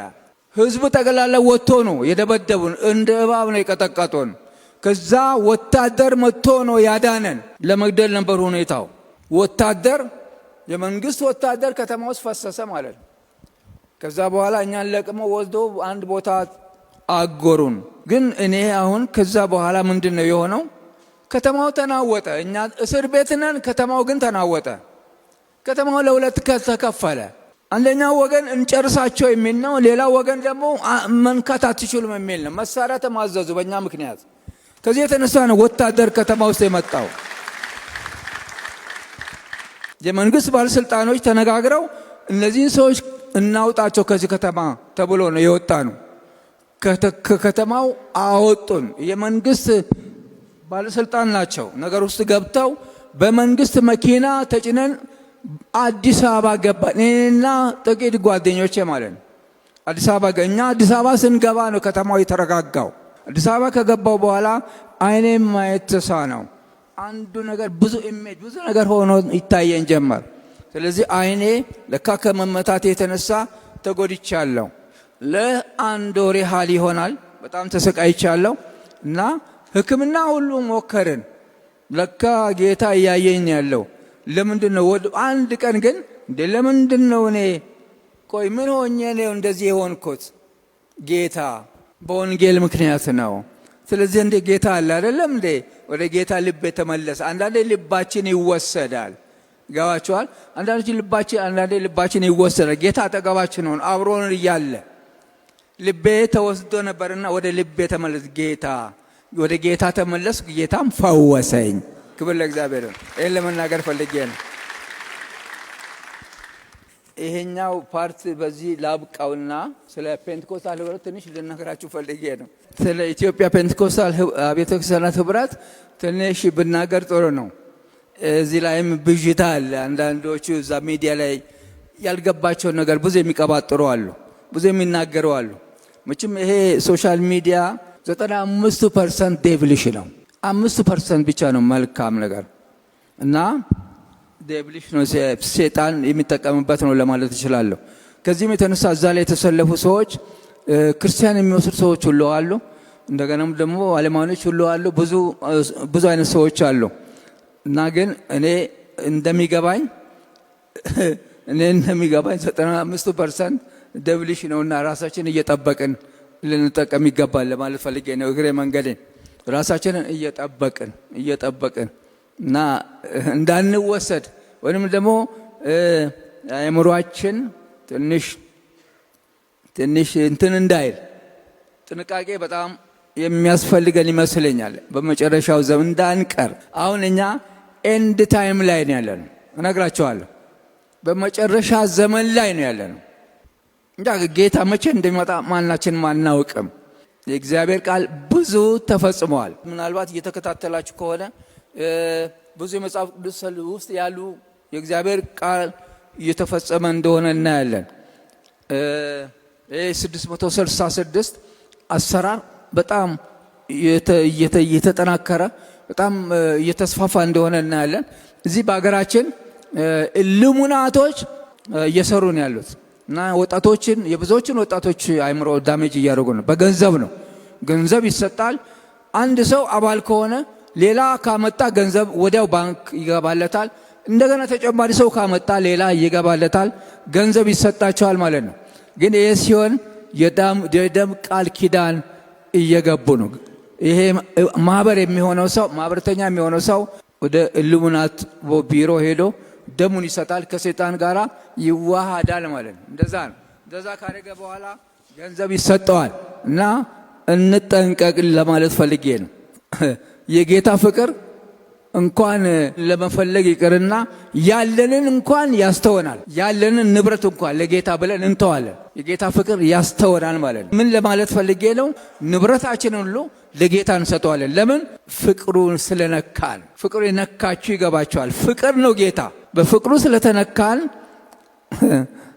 ህዝቡ ጠቅላላ ወጥቶ ነው የደበደቡን። እንደ እባብ ነው የቀጠቀጡን። ከዛ ወታደር መጥቶ ነው ያዳነን። ለመግደል ነበር ሁኔታው። ወታደር፣ የመንግስት ወታደር ከተማ ውስጥ ፈሰሰ ማለት ነው። ከዛ በኋላ እኛን ለቅመው ወስዶ አንድ ቦታ አጎሩን። ግን እኔ አሁን ከዛ በኋላ ምንድነው የሆነው? ከተማው ተናወጠ። እኛ እስር ቤት ነን፣ ከተማው ግን ተናወጠ። ከተማው ለሁለት ተከፈለ። አንደኛው ወገን እንጨርሳቸው የሚል ነው፣ ሌላው ወገን ደግሞ መንካት አትችሉም የሚል ነው። መሳሪያ ተማዘዙ በእኛ ምክንያት። ከዚህ የተነሳ ነው ወታደር ከተማ ውስጥ የመጣው። የመንግስት ባለስልጣኖች ተነጋግረው እነዚህን ሰዎች እናውጣቸው ከዚህ ከተማ ተብሎ ነው የወጣነው። ከከተማው አወጡን። የመንግስት ባለስልጣን ናቸው ነገር ውስጥ ገብተው በመንግስት መኪና ተጭነን አዲስ አበባ ገባን። እኔና ጥቂት ጓደኞቼ ማለት ነው። አዲስ አበባ እኛ አዲስ አበባ ስንገባ ነው ከተማው የተረጋጋው። አዲስ አበባ ከገባው በኋላ አይኔም ማየት ተሳነው። አንዱ ነገር ብዙ image ብዙ ነገር ሆኖ ይታየኝ ጀመር። ስለዚህ አይኔ ለካ ከመመታቴ የተነሳ ተጎድቻለሁ። ለአንድ ወር ያህል ይሆናል በጣም ተሰቃይቻለሁ። እና ሕክምና ሁሉ ሞከርን። ለካ ጌታ እያየኝ ያለው ለምንድነው? ወደ አንድ ቀን ግን እንዴ ለምንድነው እኔ ቆይ ምን ሆኜ ነው እንደዚህ የሆንኩት? ጌታ በወንጌል ምክንያት ነው። ስለዚህ እንዴ ጌታ አለ አይደለም እንዴ? ወደ ጌታ ልብ የተመለሰ አንዳንዴ ልባችን ይወሰዳል። ገባችኋል? አንዳንዴ ልባችን ይወሰዳል። ጌታ አጠገባችን ሆኖ አብሮን እያለ ልቤ ተወስዶ ነበርና ወደ ልቤ ተመለስ። ጌታ ወደ ጌታ ተመለስኩ፣ ጌታም ፈወሰኝ። ክብር ለእግዚአብሔር ይሁን። ይሄን ለመናገር ፈልጌ ነው። ይሄኛው part በዚህ ላብቃውና ስለ ፔንቴኮስታል ህብረት ትንሽ ልነግራችሁ ፈልጌ ነው። ስለ ኢትዮጵያ ፔንቴኮስታል ቤተ ክርስቲያናት ህብረት ትንሽ ብናገር ጥሩ ነው። እዚህ ላይም ብዥታ አለ። አንዳንዶቹ እዛ ሚዲያ ላይ ያልገባቸው ነገር ብዙ የሚቀባጥሩ አሉ፣ ብዙ የሚናገሩ አሉ። መቼም ይሄ social media 95% devilish ነው። 5% ብቻ ነው መልካም ነገር እና devilish ነው፣ ሰይጣን የሚጠቀምበት ነው ለማለት እችላለሁ። ከዚህም የተነሳ እዛ ላይ የተሰለፉ ሰዎች ክርስቲያን የሚመስሉ ሰዎች ሁሉ አሉ። እንደገናም ደግሞ አለማኖች ሁሉ አሉ። ብዙ አይነት ሰዎች አሉ። እና ግን እኔ እንደሚገባኝ 95% devilish ነውና ራሳችንን እየጠበቅን ልንጠቀም ይገባል ለማለት ፈልጌ ነው። እግሬ መንገዴን ራሳችንን እየጠበቅን እና እንዳንወሰድ ወይንም ደግሞ አእምሯችን ትንሽ እንትን እንዳይል ጥንቃቄ በጣም የሚያስፈልገን ይመስለኛል። በመጨረሻው ዘመን እንዳንቀር። አሁን እኛ end time ላይ ነው ያለነው፣ እነግራቸዋለሁ። በመጨረሻ ዘመን ላይ ነው ያለነው። እንጃ ጌታ መቼ እንደሚመጣ ማናችንም አናውቅም። የእግዚአብሔር ቃል ብዙ ተፈጽሟል። ምናልባት እየተከታተላችሁ ከሆነ ብዙ የመጽሐፍ ቅዱስ ውስጥ ያሉ የእግዚአብሔር ቃል እየተፈጸመ እንደሆነ እናያለን። ይሄ 666 አሰራር በጣም እየተጠናከረ በጣም እየተስፋፋ እንደሆነ እናያለን። እዚህ በሀገራችን ኢሉሚናቶች እየሰሩ ነው ያሉት እና የብዙዎችን ወጣቶች አይምሮ damage እያደረጉ ነው። በገንዘብ ነው። ገንዘብ ይሰጣል። አንድ ሰው አባል ከሆነ ሌላ ካመጣ ገንዘብ ወዲያው ባንክ ይገባለታል። እንደገና ተጨማሪ ሰው ካመጣ ሌላ ይገባለታል። ገንዘብ ይሰጣቸዋል ማለት ነው። ግን ይሄ ሲሆን የደም ቃል ኪዳን እየገቡ ነው። ይሄ ማህበር የሚሆነው ሰው ማህበርተኛ የሚሆነው ሰው ወደ ኢሉሚናት ቢሮ ሄዶ ደሙን ይሰጣል፣ ከሰይጣን ጋራ ይዋሃዳል ማለት ነው። እንደዛ ነው። እንደዛ ካደረገ በኋላ ገንዘብ ይሰጠዋል። እና እንጠንቀቅ ለማለት ፈልጌ ነው። የጌታ ፍቅር እንኳን ለመፈለግ ይቅርና ያለንን እንኳን ያስተወናል። ያለንን ንብረት እንኳን ለጌታ ብለን እንተዋለን። የጌታ ፍቅር ያስተወናል ማለት ነው። ምን ለማለት ፈልጌ ነው? ንብረታችንን ሁሉ ለጌታ እንሰጠዋለን። ለምን? ፍቅሩን ስለነካን። ፍቅሩ የነካችሁ ይገባቸዋል። ፍቅር ነው ጌታ። በፍቅሩ ስለተነካን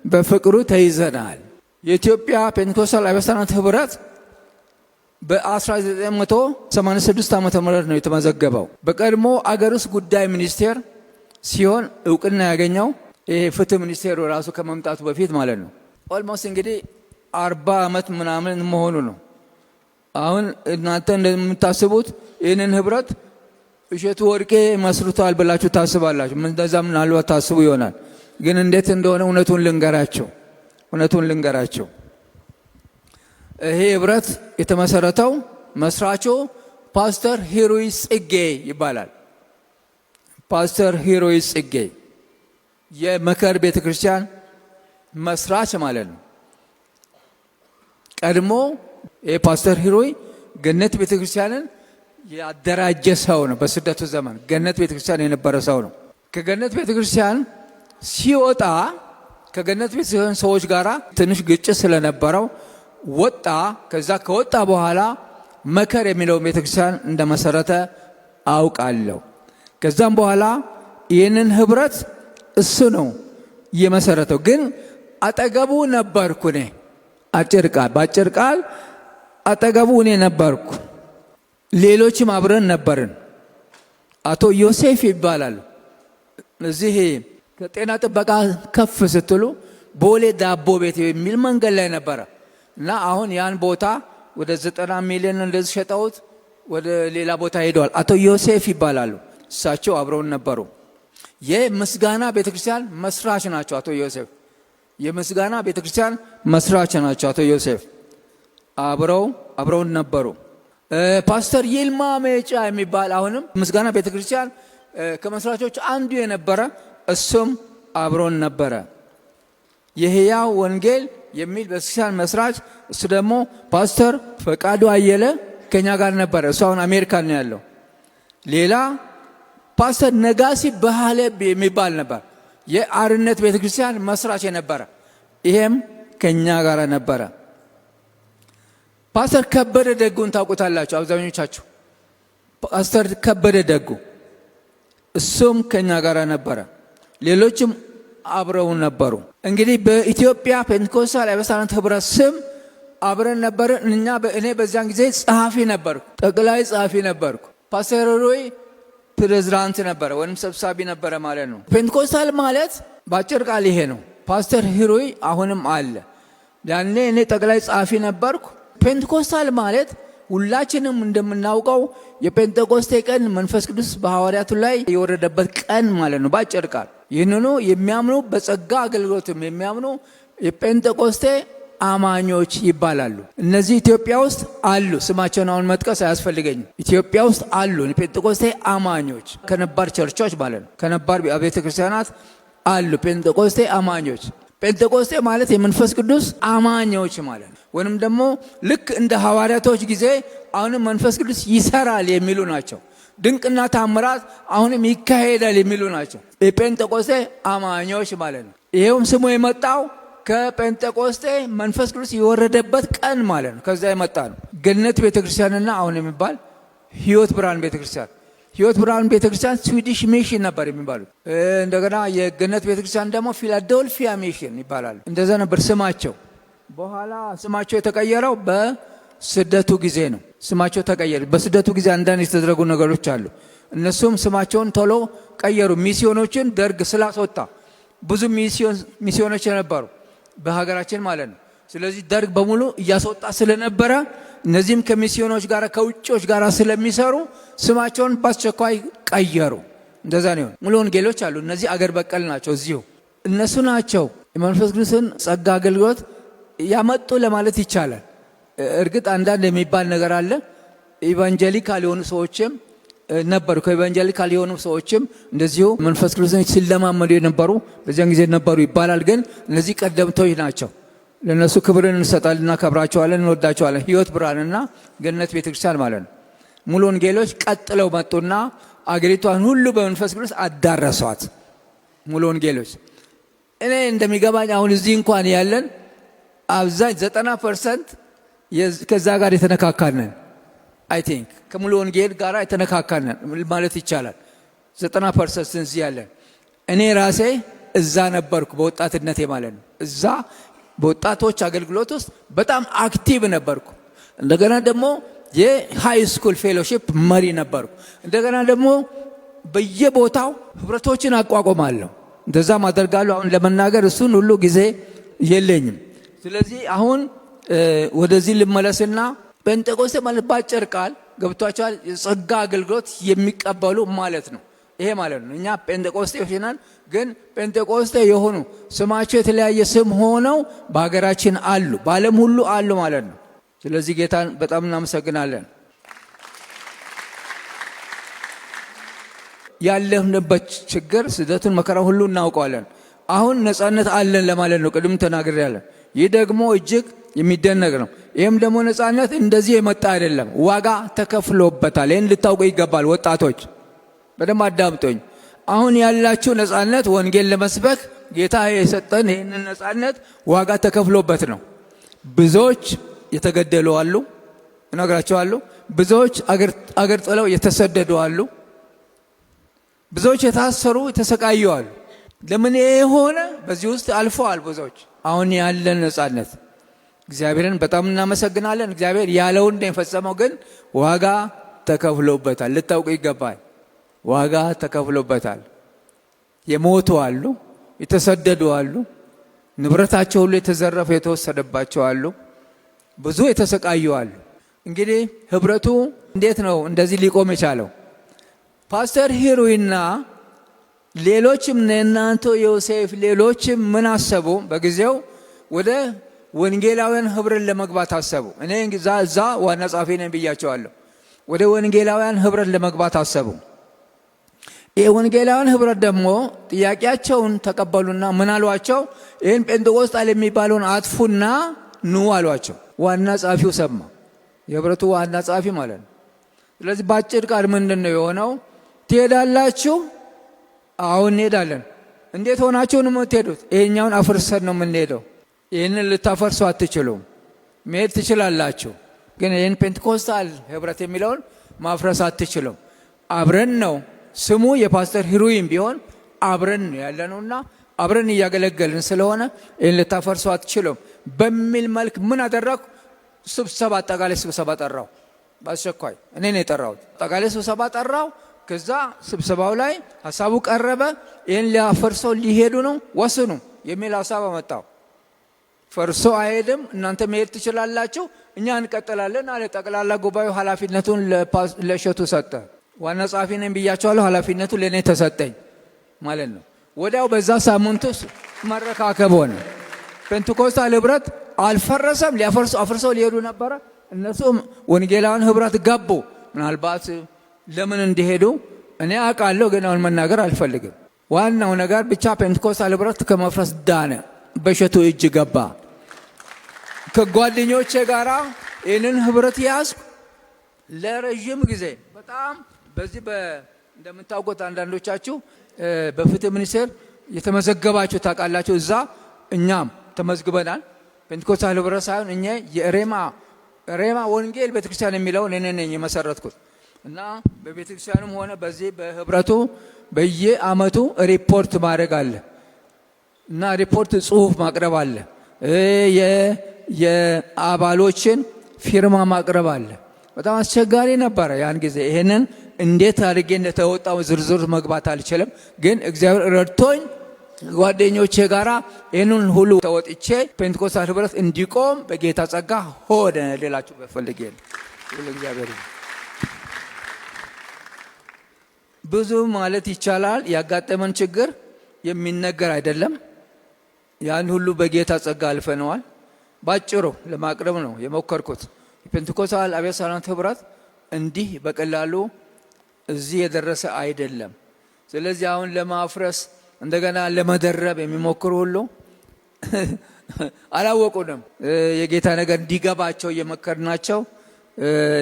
በፍቅሩ ተይዘናል። የኢትዮጵያ ፔንቴኮስታል አብያተ ክርስቲያናት ህብረት በ1986 ዓመተ ምህረት ነው የተመዘገበው። በቀድሞ አገር ውስጥ ጉዳይ ሚኒስቴር ሲሆን እውቅና ያገኘው ይሄ ፍትህ ሚኒስቴሩ ራሱ ከመምጣቱ በፊት ማለት ነው። Almost እንግዲህ 40 ዓመት ምናምን መሆኑ ነው። አሁን እናንተ እንደምታስቡት ይህንን ህብረት እሸቱ ወርቄ መስርቷል ብላችሁ ታስባላችሁ። እንደዛ ምናልባት ታስቡ ይሆናል። ግን እንዴት እንደሆነ እውነቱን ልንገራቸው እውነቱን ልንገራቸው። ይሄ ህብረት የተመሰረተው መስራቹ ፓስተር ሂሩይ ጽጌ ይባላል። ፓስተር ሂሩይ ጽጌ የመከር ቤተ ክርስቲያን መስራች ማለት ነው። ቀድሞ ይሄ ፓስተር ሂሩይ ገነት ቤተ ክርስቲያንን ያደራጀ ሰው ነው። በስደቱ ዘመን ገነት ቤተ ክርስቲያን የነበረ ሰው ነው። ከገነት ቤተ ክርስቲያን ሲወጣ ከገነት ቤተ ክርስቲያን ሰዎች ጋር ትንሽ ግጭት ስለነበረው ወጣ። ከዛ ከወጣ በኋላ መከር የሚለውን ቤተክርስቲያን እንደመሰረተ አውቃለሁ። ከዛም በኋላ ይህንን ህብረት እሱ ነው የመሰረተው። ግን አጠገቡ ነበርኩ እኔ። አጭር ቃል በአጭር ቃል አጠገቡ እኔ ነበርኩ። ሌሎችም አብረን ነበርን። አቶ ዮሴፍ ይባላሉ። እዚህ ከጤና ጥበቃ ከፍ ስትሉ ቦሌ ዳቦ ቤት የሚል መንገድ ላይ ነበረ እና አሁን ያን ቦታ ወደ 90 ሚሊዮን እንደዚህ ሸጠውት ወደ ሌላ ቦታ ሄደዋል። አቶ ዮሴፍ ይባላሉ። እሳቸው አብረውን ነበሩ። የምስጋና ቤተክርስቲያን መስራች ናቸው አቶ ዮሴፍ። የምስጋና ቤተክርስቲያን መስራች ናቸው አቶ ዮሴፍ። አብረውን ነበሩ። ፓስተር ይልማ ሜጫ የሚባል አሁንም ምስጋና ቤተክርስቲያን ከመስራቾች አንዱ የነበረ እሱም አብሮን ነበረ። የሕያው ወንጌል የሚል ቤተክርስቲያን መስራች እሱ ደግሞ ፓስተር ፈቃዱ አየለ ከኛ ጋር ነበረ። እሱ አሁን አሜሪካን ነው ያለው። ሌላ ፓስተር ነጋሲ በሃለብ የሚባል ነበር፣ የአርነት ቤተክርስቲያን መስራች የነበረ፣ ይሄም ከኛ ጋር ነበረ። ፓስተር ከበደ ደጉን ታውቁታላችሁ አብዛኞቻችሁ። ፓስተር ከበደ ደጉ እሱም ከኛ ጋር ነበረ። ሌሎችም አብረው ነበሩ። እንግዲህ በኢትዮጵያ ፔንቴኮስታል አብያተ ክርስቲያናት ህብረት ስም አብረን ነበርን። እኔ በዚያን ጊዜ ጸሐፊ ነበርኩ፣ ጠቅላይ ጸሐፊ ነበርኩ። ፓስተር ሮይ ፕሬዝዳንት ነበረ ወይም ሰብሳቢ ነበረ ማለት ነው። ፔንቴኮስታል ማለት በአጭር ቃል ይሄ ነው። ፓስተር ሂሩይ አሁንም አለ። ያኔ እኔ ጠቅላይ ጸሐፊ ነበርኩ። ፔንቴኮስታል ማለት ሁላችንም እንደምናውቀው የጴንጤቆስቴ ቀን መንፈስ ቅዱስ በሐዋርያቱ ላይ የወረደበት ቀን ማለት ነው ባጭር ቃል። ይህንኑ የሚያምኑ በጸጋ አገልግሎትም የሚያምኑ የጴንጤቆስቴ አማኞች ይባላሉ። እነዚህ ኢትዮጵያ ውስጥ አሉ። ስማቸውን አሁን መጥቀስ አያስፈልገኝም። ኢትዮጵያ ውስጥ አሉ የጴንጤቆስቴ አማኞች ከነባር ቸርቾች ማለት ነው። ከነባር ቤተ ክርስቲያናት አሉ ጴንጤቆስቴ አማኞች። ጴንጤቆስቴ ማለት የመንፈስ ቅዱስ አማኞች ማለት ነው። ወይንም ደግሞ ልክ እንደ ሐዋርያቶች ጊዜ አሁንም መንፈስ ቅዱስ ይሰራል የሚሉ ናቸው። ድንቅና ታምራት አሁንም ይካሄዳል የሚሉ ናቸው። የጴንጤቆስቴ አማኞች ማለት ነው። ይሄውም ስሙ የመጣው ከጴንጤቆስቴ መንፈስ ቅዱስ የወረደበት ቀን ማለት ነው። ከዛ የመጣ ነው። ገነት ቤተክርስቲያንና አሁን የሚባል ሕይወት ብርሃን ቤተክርስቲያን ሕይወት ብርሃን ቤተክርስቲያን Swedish Mission ነበር የሚባሉት። እንደገና የገነት ቤተክርስቲያን ደግሞ ፊላደልፊያ Mission ይባላል። እንደዛ ነበር ስማቸው። በኋላ ስማቸው የተቀየረው በስደቱ ጊዜ ነው። ስማቸው ተቀየረ። በስደቱ ጊዜ አንዳንድ የተደረጉ ነገሮች አሉ። እነሱም ስማቸውን ቶሎ ቀየሩ። ሚስዮኖችን ደርግ ስላስወጣ ብዙ ሚስዮኖች ነበሩ በሀገራችን ማለት ነው። ስለዚህ ደርግ በሙሉ እያስወጣ ስለነበረ እነዚህም ከሚስዮኖች ጋር ከውጭዎች ጋር ስለሚሰሩ ስማቸውን በአስቸኳይ ቀየሩ። እንደዛ ነው። ሙሉ ወንጌሎች አሉ። እነዚህ አገር በቀል ናቸው። እዚሁ እነሱ ናቸው የመንፈስ ቅዱስን ጸጋ አገልግሎት ያመጡ ለማለት ይቻላል። እርግጥ አንዳንድ የሚባል ነገር አለ። Evangelical የሆኑ ሰዎችም ነበሩ። ከ evangelical የሆኑ ሰዎችም እንደዚሁ መንፈስ ቅዱስን ሲለማመዱ የነበሩ በዚያን ጊዜ ነበሩ ይባላል። ግን እነዚህ ቀደምቶች ናቸው። ለነሱ ክብርን እንሰጣለን፣ እናከብራቸዋለን፣ እንወዳቸዋለን። ሕይወት ብርሃንና ገነት ቤተክርስቲያን ማለት ነው። ሙሉ ወንጌሎች ቀጥለው መጡና አገሪቷን ሁሉ በመንፈስ ቅዱስ አዳረሷት። ሙሉ ወንጌሎች እኔ እንደሚገባኝ አሁን እዚህ እንኳን ያለን አብዛኝ 90% ከዛ ጋር የተነካካነን፣ I think ከሙሉ ወንጌል ጋር የተነካካነን ማለት ይቻላል። 90% እዚህ ያለን። እኔ ራሴ እዛ ነበርኩ በወጣትነቴ ማለት ነው። እዛ በወጣቶች አገልግሎት ውስጥ በጣም active ነበርኩ። እንደገና ደግሞ የ high school fellowship መሪ ነበርኩ። እንደገና ደግሞ በየቦታው ህብረቶችን አቋቁማለሁ። እንደዛም አደርጋለሁ። አሁን ለመናገር እሱን ሁሉ ጊዜ የለኝም። ስለዚህ አሁን ወደዚህ ልመለስና ጴንጤቆስጤ ማለት ባጭር ቃል ገብቷቸዋል፣ የጸጋ አገልግሎት የሚቀበሉ ማለት ነው። ይሄ ማለት ነው። እኛ ጴንጤቆስጤዎች ነን፣ ግን ጴንጤቆስጤ የሆኑ ስማቸው የተለያየ ስም ሆነው በሀገራችን አሉ፣ በዓለም ሁሉ አሉ ማለት ነው። ስለዚህ ጌታን በጣም እናመሰግናለን። ያለንበት ችግር፣ ስደቱን፣ መከራ ሁሉ እናውቀዋለን። አሁን ነፃነት አለን ለማለት ነው። ቅድም ተናግሬያለሁ። ይህ ደግሞ እጅግ የሚደነቅ ነው። ይህም ደግሞ ነፃነት እንደዚህ የመጣ አይደለም፣ ዋጋ ተከፍሎበታል። ይህን ልታውቁ ይገባል። ወጣቶች በደንብ አዳምጦኝ። አሁን ያላችሁ ነፃነት ወንጌል ለመስበክ ጌታ የሰጠን ይህንን ነፃነት ዋጋ ተከፍሎበት ነው። ብዙዎች የተገደሉ አሉ፣ እነግራቸዋለሁ። ብዙዎች አገር ጥለው የተሰደዱ አሉ። ብዙዎች የታሰሩ የተሰቃዩ አሉ። ለምን ይሄ ሆነ? በዚህ ውስጥ አልፈዋል ብዙዎች። አሁን ያለን ነፃነት እግዚአብሔርን በጣም እናመሰግናለን። እግዚአብሔር ያለውን ነው የፈጸመው፣ ግን ዋጋ ተከፍሎበታል። ልታውቁ ይገባል። ዋጋ ተከፍሎበታል። የሞቱ አሉ፣ የተሰደዱ አሉ፣ ንብረታቸው ሁሉ የተዘረፈ የተወሰደባቸው አሉ፣ ብዙ የተሰቃዩ አሉ። እንግዲህ ህብረቱ እንዴት ነው እንደዚህ ሊቆም የቻለው? ፓስተር ሂሩይና ሌሎችም እናንተ ዮሴፍ ሌሎችም ምን አሰቡ? በጊዜው ወደ ወንጌላውያን ህብረት ለመግባት አሰቡ። እኔ እዛ ዋና ጸሐፊ ነኝ ብያቸዋለሁ። ወደ ወንጌላውያን ህብረት ለመግባት አሰቡ። የወንጌላውያን ህብረት ደግሞ ጥያቄያቸውን ተቀበሉና ምን አሏቸው? ይህን ጴንጤቆስጣል የሚባለውን አጥፉና ኑ አሏቸው። ዋና ጸሐፊው ሰማ፣ የህብረቱ ዋና ጸሐፊ ማለት ነው። ስለዚህ በአጭር ቃል ምንድን ነው የሆነው? ትሄዳላችሁ? አሁን እንሄዳለን። እንዴት ሆናችሁ ነው የምትሄዱት? ይሄኛውን አፍርሰን ነው የምንሄደው። ይህንን ልታፈርሱ አትችሉም። መሄድ ትችላላችሁ፣ ግን ይህን ፔንቴኮስታል ህብረት የሚለውን ማፍረስ አትችሉም። አብረን ነው፣ ስሙ የፓስተር ሂሩይም ቢሆን አብረን ነው ያለነውና አብረን እያገለገልን ስለሆነ ይህን ልታፈርሱ አትችሉም በሚል መልክ ምን አደረግኩ? ስብሰባ፣ አጠቃላይ ስብሰባ ጠራው። በአስቸኳይ እኔ ነው የጠራሁት። አጠቃላይ ስብሰባ ጠራው። ከዛ ስብሰባው ላይ ሀሳቡ ቀረበ። ይህን ሊያፈርሰው ሊሄዱ ነው፣ ወስኑ የሚል ሀሳብ አመጣው። ፈርሶ አይሄድም፣ እናንተ መሄድ ትችላላችሁ፣ እኛ እንቀጥላለን አለ። ጠቅላላ ጉባኤው ኃላፊነቱን ለእሸቱ ሰጠ። ዋና ጸሐፊ ነኝ ብያቸዋለሁ። ኃላፊነቱ ለእኔ ተሰጠኝ ማለት ነው። ወዲያው በዛ ሳምንት ውስጥ መረካከብ ሆነ። ፔንቴኮስታል ህብረት አልፈረሰም። ሊያፈርሱ አፍርሰው ሊሄዱ ነበረ። እነሱም ወንጌላውያን ህብረት ገቡ። ምናልባት ለምን እንዲሄዱ እኔ አውቃለሁ፣ ግን አሁን መናገር አልፈልግም። ዋናው ነገር ብቻ ፔንቴኮስታል ህብረት ከመፍረስ ዳነ፣ በእሸቱ እጅ ገባ። ከጓደኞቼ ጋራ ይህንን ህብረት ያዝኩ ለረዥም ጊዜ። በጣም በዚህ እንደምታውቁት አንዳንዶቻችሁ በፍትህ ሚኒስቴር የተመዘገባችሁ ታውቃላችሁ። እዛ እኛም ተመዝግበናል። ፔንቴኮስታል ህብረት ሳይሆን እኛ የሬማ ሬማ ወንጌል ቤተክርስቲያን የሚለውን እኔ ነኝ የመሰረትኩት እና በቤተክርስቲያኑም ሆነ በዚህ በህብረቱ በየአመቱ ሪፖርት ማድረግ አለ እና ሪፖርት ጽሁፍ ማቅረብ አለ። የአባሎችን ፊርማ ማቅረብ አለ። በጣም አስቸጋሪ ነበረ ያን ጊዜ። ይሄንን እንዴት አድርጌ እንደተወጣው ዝርዝር መግባት አልችልም። ግን እግዚአብሔር ረድቶኝ ጓደኞቼ ጋራ ይህንን ሁሉ ተወጥቼ ፔንቴኮስታል ህብረት እንዲቆም በጌታ ጸጋ ሆነ ልላችሁ በፈልጌ ነው። እግዚአብሔር ብዙ ማለት ይቻላል። ያጋጠመን ችግር የሚነገር አይደለም። ያን ሁሉ በጌታ ጸጋ አልፈነዋል። ባጭሩ ለማቅረብ ነው የሞከርኩት። የፔንቴኮስታል አብያተ ክርስቲያናት ህብረት እንዲህ በቀላሉ እዚህ የደረሰ አይደለም። ስለዚህ አሁን ለማፍረስ እንደገና ለመደረብ የሚሞክሩ ሁሉ አላወቁንም። የጌታ ነገር እንዲገባቸው እየመከርናቸው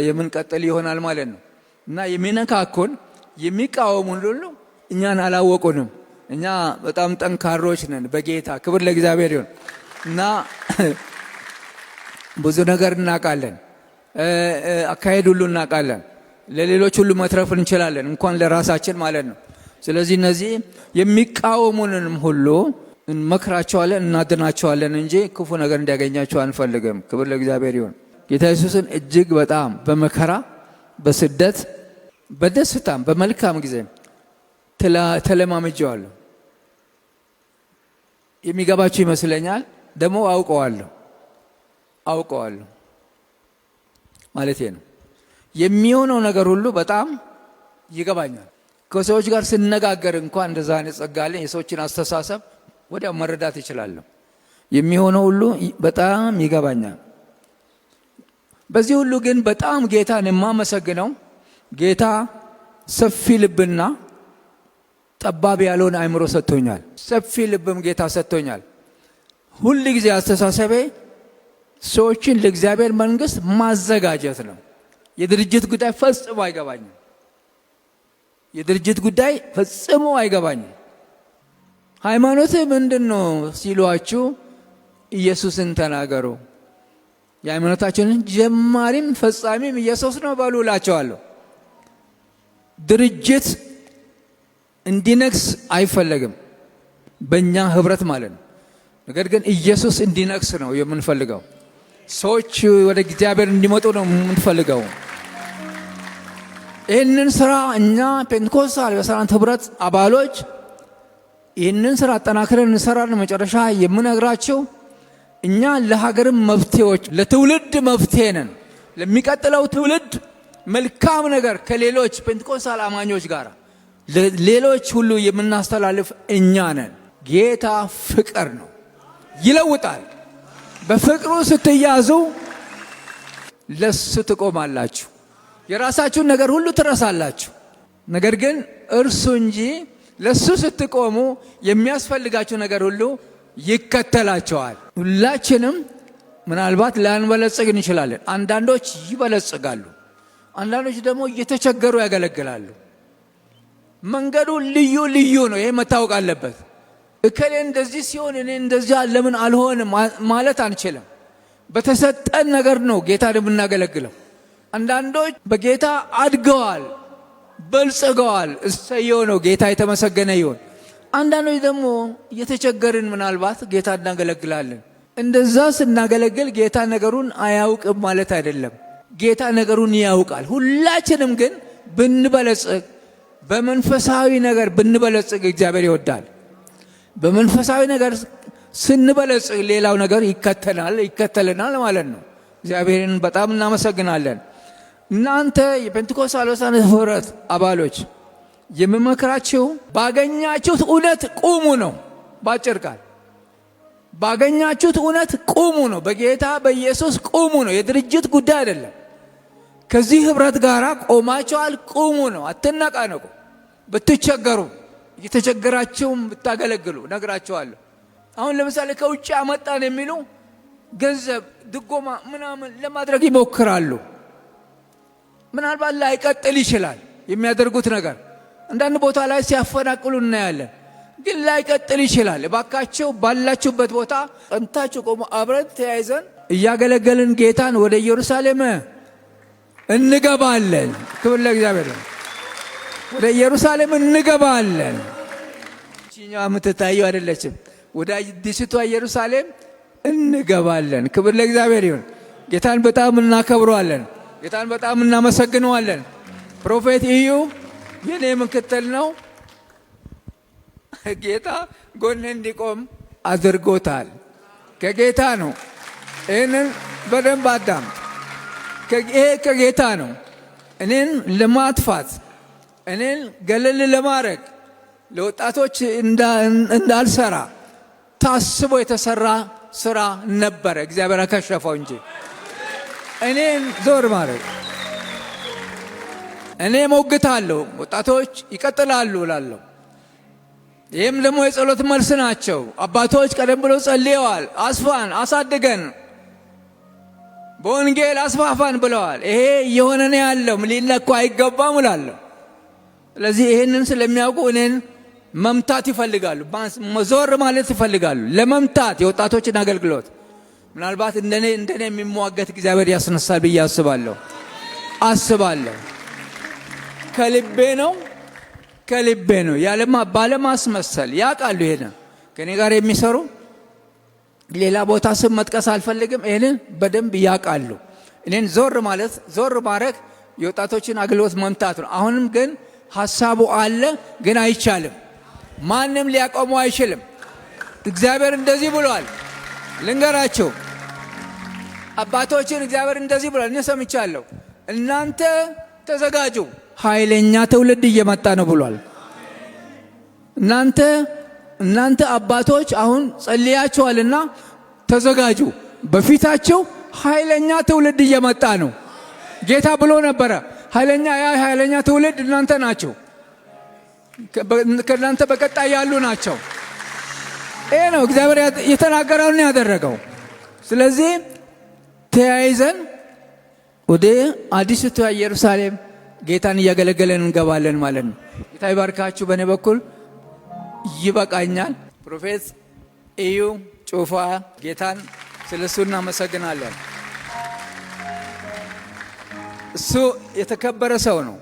የምንቀጥል ይሆናል ማለት ነው። እና የሚነካኩን የሚቃወሙን ሁሉ እኛን አላወቁንም። እኛ በጣም ጠንካሮች ነን በጌታ፣ ክብር ለእግዚአብሔር ይሁን። እና ብዙ ነገር እናውቃለን፣ አካሄድ ሁሉ እናውቃለን። ለሌሎች ሁሉ መትረፍ እንችላለን፣ እንኳን ለራሳችን ማለት ነው። ስለዚህ እነዚህ የሚቃወሙንንም ሁሉ እንመክራቸዋለን፣ እናድናቸዋለን እንጂ ክፉ ነገር እንዲያገኛቸው አንፈልግም። ክብር ለእግዚአብሔር ይሁን። ጌታ ኢየሱስን እጅግ በጣም በመከራ፣ በስደት፣ በደስታም በመልካም ጊዜ ተለማምጄዋለሁ። የሚገባችሁ ይመስለኛል። ደግሞ አውቀዋለሁ አውቀዋለሁ ማለቴ ነው። የሚሆነው ነገር ሁሉ በጣም ይገባኛል። ከሰዎች ጋር ስነጋገር እንኳን እንደዛ አይነት ጸጋ አለኝ። የሰዎችን አስተሳሰብ ወዲያው መረዳት እችላለሁ። የሚሆነው ሁሉ በጣም ይገባኛል። በዚህ ሁሉ ግን በጣም ጌታን የማመሰግነው ጌታ ሰፊ ልብና ጠባብ ያልሆነ አእምሮ ሰጥቶኛል። ሰፊ ልብም ጌታ ሰጥቶኛል። ሁል ጊዜ አስተሳሰቤ ሰዎችን ለእግዚአብሔር መንግስት ማዘጋጀት ነው። የድርጅት ጉዳይ ፈጽሞ አይገባኝም። የድርጅት ጉዳይ ፈጽሞ አይገባኝም። ሃይማኖትህ ምንድን ነው ሲሏችሁ ኢየሱስን ተናገሩ። የሃይማኖታችንን ጀማሪም ፈጻሚም ኢየሱስ ነው በሉ እላቸዋለሁ። ድርጅት እንዲነግስ አይፈለግም በእኛ ህብረት ማለት ነው። ነገር ግን ኢየሱስ እንዲነግስ ነው የምንፈልገው። ሰዎች ወደ እግዚአብሔር እንዲመጡ ነው የምንፈልገው። ይህንን ስራ እኛ ፔንቴኮስታል የሰራን ህብረት አባሎች ይህንን ስራ አጠናክረን እንሰራለን። መጨረሻ የምነግራቸው እኛ ለሀገርም መፍትሄዎች፣ ለትውልድ መፍትሄ ነን። ለሚቀጥለው ትውልድ መልካም ነገር ከሌሎች ፔንቴኮስታል አማኞች ጋር ሌሎች ሁሉ የምናስተላልፍ እኛ ነን። ጌታ ፍቅር ነው፣ ይለውጣል። በፍቅሩ ስትያዙ ለሱ ትቆማላችሁ። የራሳችሁን ነገር ሁሉ ትረሳላችሁ። ነገር ግን እርሱ እንጂ ለሱ ስትቆሙ የሚያስፈልጋችሁ ነገር ሁሉ ይከተላቸዋል። ሁላችንም ምናልባት ላንበለጽግ እንችላለን። አንዳንዶች ይበለጽጋሉ፣ አንዳንዶች ደግሞ እየተቸገሩ ያገለግላሉ። መንገዱ ልዩ ልዩ ነው። ይሄ መታወቅ አለበት። እከሌ እንደዚህ ሲሆን እኔ እንደዚያ ለምን አልሆንም ማለት አንችልም። በተሰጠን ነገር ነው ጌታን የምናገለግለው። አንዳንዶች በጌታ አድገዋል፣ በልጽገዋል። እሰየው ነው፣ ጌታ የተመሰገነ ይሁን። አንዳንዶች ደግሞ እየተቸገርን ምናልባት ጌታ እናገለግላለን። እንደዛ ስናገለግል ጌታ ነገሩን አያውቅም ማለት አይደለም። ጌታ ነገሩን ያውቃል። ሁላችንም ግን ብንበለጽግ፣ በመንፈሳዊ ነገር ብንበለጽግ እግዚአብሔር ይወዳል። በመንፈሳዊ ነገር ስንበለጽግ ሌላው ነገር ይከተለናል ማለት ነው። እግዚአብሔርን በጣም እናመሰግናለን። እናንተ የፔንቴኮስታል ህብረት አባሎች የምመክራችሁ ባገኛችሁት እውነት ቁሙ ነው። ባጭር ቃል ባገኛችሁት እውነት ቁሙ ነው። በጌታ በኢየሱስ ቁሙ ነው። የድርጅት ጉዳይ አይደለም። ከዚህ ህብረት ጋር ቆማችኋል፣ ቁሙ ነው። አትነቃነቁ። ብትቸገሩ እየተቸገራችሁም ብታገለግሉ ነግራችኋለሁ። አሁን ለምሳሌ ከውጭ አመጣን የሚሉ ገንዘብ ድጎማ ምናምን ለማድረግ ይሞክራሉ። ምናልባት ላይቀጥል ይችላል የሚያደርጉት ነገር። አንዳንድ ቦታ ላይ ሲያፈናቅሉ እናያለን። ግን ላይቀጥል ይችላል። እባካችሁ ባላችሁበት ቦታ ጸንታችሁ ቆሙ። አብረን ተያይዘን እያገለገልን ጌታን ወደ ኢየሩሳሌም እንገባለን። ክብር ለእግዚአብሔር። ወደ ኢየሩሳሌም እንገባለን። ይህችኛዋ የምትታየው አይደለችም። ወደ አዲሲቷ ኢየሩሳሌም እንገባለን። ክብር ለእግዚአብሔር ይሁን። ጌታን በጣም እናከብረዋለን። ጌታን በጣም እናመሰግነዋለን። Prophet እዩ የኔ ምክትል ነው። ጌታ ጎን እንዲቆም አድርጎታል። ከጌታ ነው። ይህንን በደንብ አዳምጥ። ይሄ ከጌታ ነው። እኔን ለማጥፋት፣ እኔን ገለል ለማድረግ፣ ለወጣቶች እንዳልሰራ ታስቦ የተሰራ ስራ ነበረ። እግዚአብሔር አከሸፈው እንጂ እኔን ዞር ማድረግ። እኔ ሞግታለሁ፣ ወጣቶች ይቀጥላሉ እላለሁ። ይህም ደግሞ የጸሎት መልስ ናቸው። አባቶች ቀደም ብሎ ጸልየዋል። አስፋን፣ አሳድገን። በወንጌል አስፋፋን ብለዋል። ይሄ እየሆነ ነው ያለው፣ ሊነኩ አይገባም እላለሁ። ስለዚህ ይህንን ስለሚያውቁ እኔን መምታት ይፈልጋሉ፣ ዞር ማለት ይፈልጋሉ። ለመምታት የወጣቶችን አገልግሎት ምናልባት እንደኔ የሚሟገት እግዚአብሔር ያስነሳል ብዬ አስባለሁ። ከልቤ ነው፣ ከልቤ ነው፣ ባለማስመሰል ያውቃሉ። ይሄንን ከኔ ጋር የሚሰሩ ሌላ ቦታ ስም መጥቀስ አልፈልግም። ይሄንን በደንብ ያውቃሉ። እኔን ዞር ማለት ዞር ማድረግ የወጣቶችን አገልግሎት መምታት ነው። አሁንም ግን ሐሳቡ አለ፣ ግን አይቻልም። ማንም ሊያቆመው አይችልም። እግዚአብሔር እንደዚህ ብሏል። ልንገራችሁ፣ አባቶችን እግዚአብሔር እንደዚህ ብሏል። እኔ ሰምቻለሁ። እናንተ ተዘጋጁ፣ ኃይለኛ ትውልድ እየመጣ ነው ብሏል። እናንተ አባቶች አሁን ጸልያችኋልና ተዘጋጁ፣ በፊታችሁ ኃይለኛ ትውልድ እየመጣ ነው። ጌታ ብሎ ነበረ። ያ ኃይለኛ ትውልድ እናንተ ናችሁ። ከእናንተ በቀጣይ ያሉ ናቸው። ይሄ ነው እግዚአብሔር የተናገረውን ያደረገው። ስለዚህ ተያይዘን ወደ አዲስቷ ኢየሩሳሌም ጌታን እያገለገለን እንገባለን ማለት ነው። ጌታ ይባርካችሁ። በእኔ በኩል ይበቃኛል። Prophet እዩ ጩፋ ጌታን ስለሱ እናመሰግናለን። እሱ የተከበረ ሰው ነው።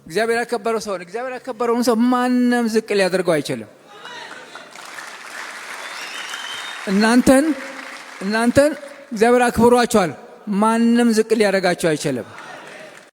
እግዚአብሔር ያከበረው ሰው ነው። እግዚአብሔር ያከበረውን ሰው ማንም ዝቅ ሊያደርገው አይችልም። እናንተን እግዚአብሔር አክብሯቸዋል። ማንም ዝቅ ሊያደርጋቸው አይችልም።